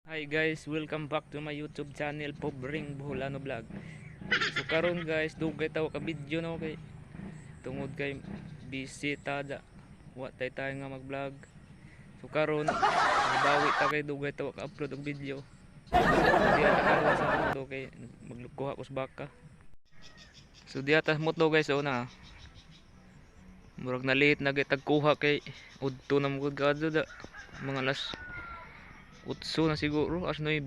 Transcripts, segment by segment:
Hi guys, welcome back to my YouTube channel, Pobreng Boholano Vlog. So karon guys, dugay taw ka video no kay tungod kay busy ta da. Wa tay tayo nga mag-vlog. So karon, bawi ta kay dugay taw ka upload og video. Diya ta karon sa mundo kay magkuha ko sa baka. So diya ta motlo guys, so na. Murag na late na kay tagkuha kay udto na mo gud kadto da. Mga alas 8 na siguro, as 9.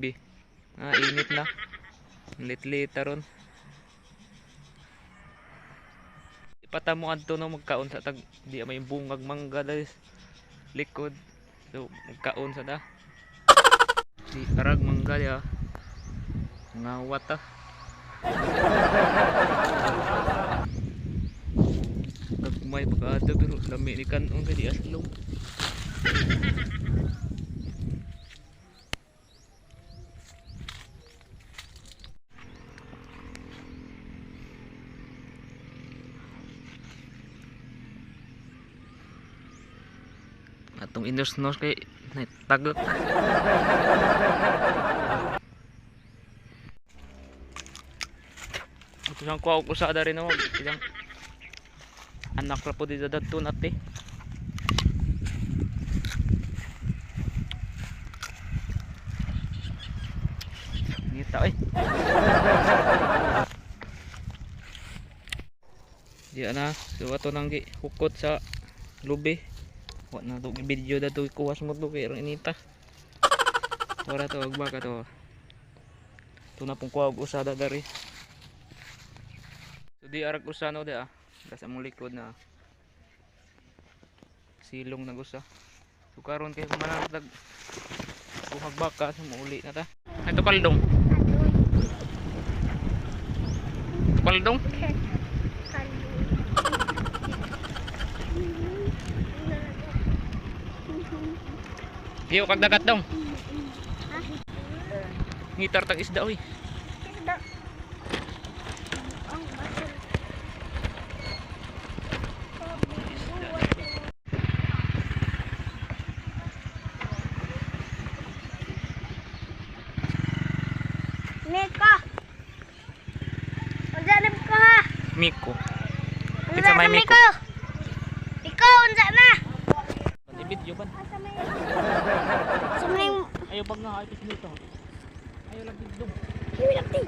Ah, init na. Late-late ron. Ipata mo adto no magkaon sa tag di may bungag mangga dahil likod. So magkaon sa ta. Di arag mangga ya. Ngawat ta. Kagmay pagkada pero lami ni kanon kay di aslong. Atong inos-nos kay tagak. Ito siyang kuha ko sa rin ako. Ilang anak ra po dito dadto nate. Ngita oy. Di na, so ato nang gi hukot sa lubi. Wa na to video dato kuha sa moto kay inita. Ora to og baka to. Ito na pong kuha og usada dari. So di arag usa no di ah. Das among likod na silong nag usa. So karon kay kumanang tag kuhag baka so muuli na ta. Ay to kaldong. To kaldong. Iyo kag dagat dong. Ngitar tag isda oy. Miko. Unsa na ko ha? Miko. Unsa Kinsa may na Miko? Miko? Miko, unsa na? I-video ban. Sa may Ayo pag nga ay nito. Ayo lang bigdong. Hiwilak ti.